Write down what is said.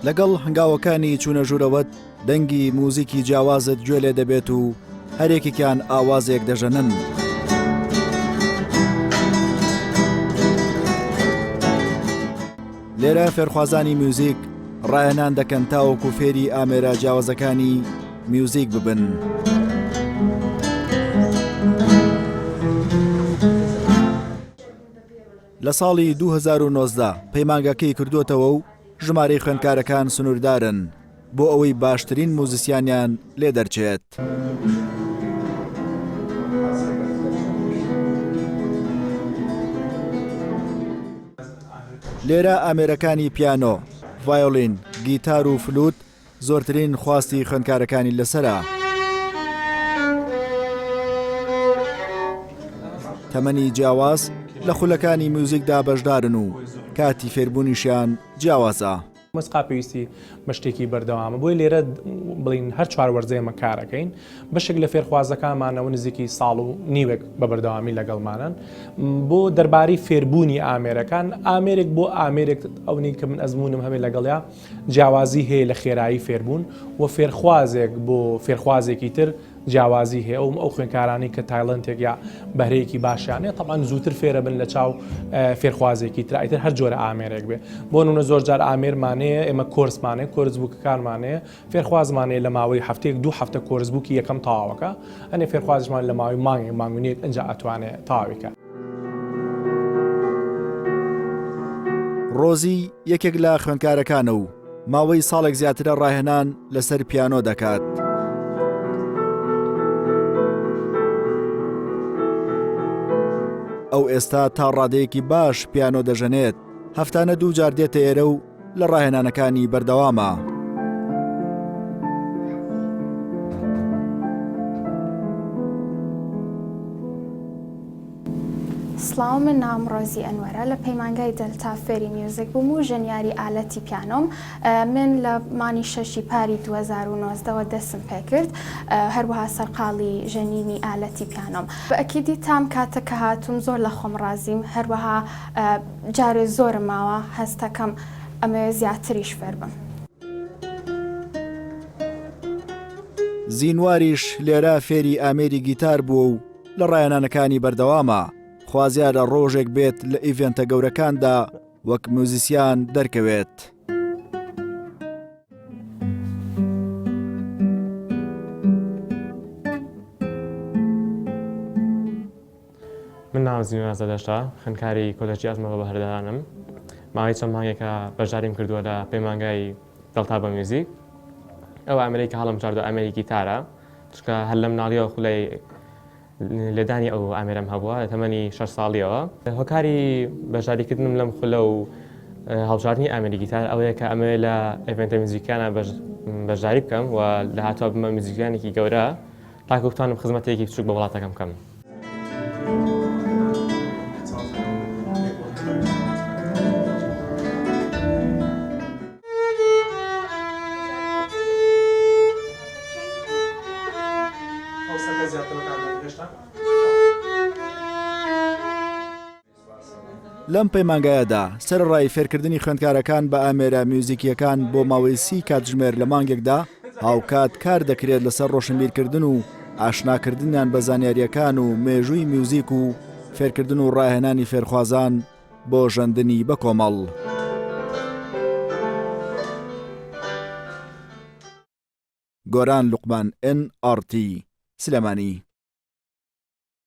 لەگەڵ هەنگاوەکانی چوونە ژوورەوەت دەنگی موزیکی جیاوازت گوێ لێ دەبێت و هەرێکێکیان ئاوازێک دەژەنن. لێرە فێرخوازانی میوزیک ڕاهێنان دەکەن تاوەکو فێری ئامێرە جیاوازەکانی میوزیک ببن. لە ساڵی 2019 پەیمانگاکەی کردووەتەوە و ژمارەی خوێندکارەکان سنووردارن بۆ ئەوەی باشترین موزیسیانیان لێ دەرچێت. لێرە ئامێرەکانی پیانۆ، ڤایۆلین، گیتار و فلوت زۆرترین خواستی خوێندکارەکانی لەسەرە. تەمەنی جیاواز لە خولەکانی میوزیکدا بەشدارن و کاتی فێربوونیشیان جیاوازە. مۆسیقا پێویستی بە شتێکی بەردەوامە بۆیە لێرە بڵین هەر چوار وەرزە ئێمە کارەکەین بەشێک لە فێرخوازەکانمانەوە نزیکی ساڵ و نیوێک بە بەردەوامی لەگەڵمانن بۆ دەربارەی فێربوونی ئامێرەکان ئامێرێک بۆ ئامێرێک ئەونی کە من ئەزمونم هەبێ لەگەڵیا جیاوازی هەیە لە خێرایی فێربوون و فێرخوازێک بۆ فێرخوازێکی تر جیاوازی هەیە ئەو ئەو خوێندکارانەی کە talent ێک یا بەهرەیەکی باشیان هەیە تەبعەن زووتر فێرە بن لە چاو فێرخوازێکی تر ئیتر هەر جۆرە ئامێرێک بێ بۆ نمونە زۆر جار ئامێرمانەیە ئێمە کۆرسمانەیە course book ەکانمانەیە فێرخوازمانەیە لە ماوەی هەفتەیەک دوو هەفتە course book ی یەکەم تەواوەکە ئەنێ فێرخوازیشمان لە ماوەی مانگێک مانگ و نیوێک ئینجا ئەتوانێ تەواوی کە. ڕۆزی یەکێک لە خوێندکارەکانە و ماوەی ساڵێک زیاترە ڕاهێنان لەسەر پیانۆ دەکات. ئەو ئێستا تا ڕادەیەکی باش پیانۆ دەژەنێت، هەفتانە دوو جار دێتە ئێرە و لە ڕاهێنانەکانی بەردەوامە. سڵاو من ناوم ڕۆزی ئەنوەرە لە پەیمانگای دەلتا فێری میوزیک بووم و ژەنیاری ئالەتی پیانۆم من لە مانی شەشی پاری 2019 وە دەسم پێکرد هەروەها سەرقاڵی ژەنینی ئالەتی پیانۆم بە ئەکیدی تام کاتە کە هاتووم زۆر لە خۆم ڕازیم هەروەها جارێ زۆرم ماوە هەستەکەم ئەمەوێ زیاتریش فێر بم. زینواریش لێرە فێری ئامێری گیتار بووە و لە ڕاهێنانەکانی بەردەوامە، خوازیارە ڕۆژێک بێت لە event ە گەورەکاندا وەک میوزیسیان دەرکەوێت. من ناوم زینۆ زەدەشتە، خوێندکاری کۆلێژی ئەزمە بە بەهرەدارانم. ماوەی چەند مانگێکە بەشداریم کردووە لە پەیمانگای دەڵتا بە میوزیک. ئەو ئامێرەی کە هەڵمبژاردووە ئامێری گیتارە، چونکە هەر لە مناڵیەوە خولای لێدانی ئەو ئامێرەم هەبووە لە تەمەنی شەش ساڵیەوە. هۆکاری بەشداریکردنم لەم خولە و هەڵبژاردنی ئامێری گیتار ئەوەیە کە ئەمەوێ لە event ە میوزیکیانە بەشداری بکەم و لە هاتووە بمە میوزیکیانێکی گەورە تاکو بتوانم خزمەتێکی بچووک بە وڵاتەکەم بکەم. لەم پەیمانگایەدا سەرەڕای فێرکردنی خوێندکارەکان بە ئامێرە میوزیکییەکان بۆ ماوەی سی کاتژمێر لە مانگێکدا، هاوکات کار دەکرێت لەسەر ڕۆشنبیرکردن و ئاشناکردنیان بە زانیارییەکان و مێژووی میوزیک و فێرکردن و ڕاهێنانی فێرخوازان بۆ ژەندنی بەکۆمەڵ. گۆران لوقمان، ئێن ئاڕ تی، سلێمانی.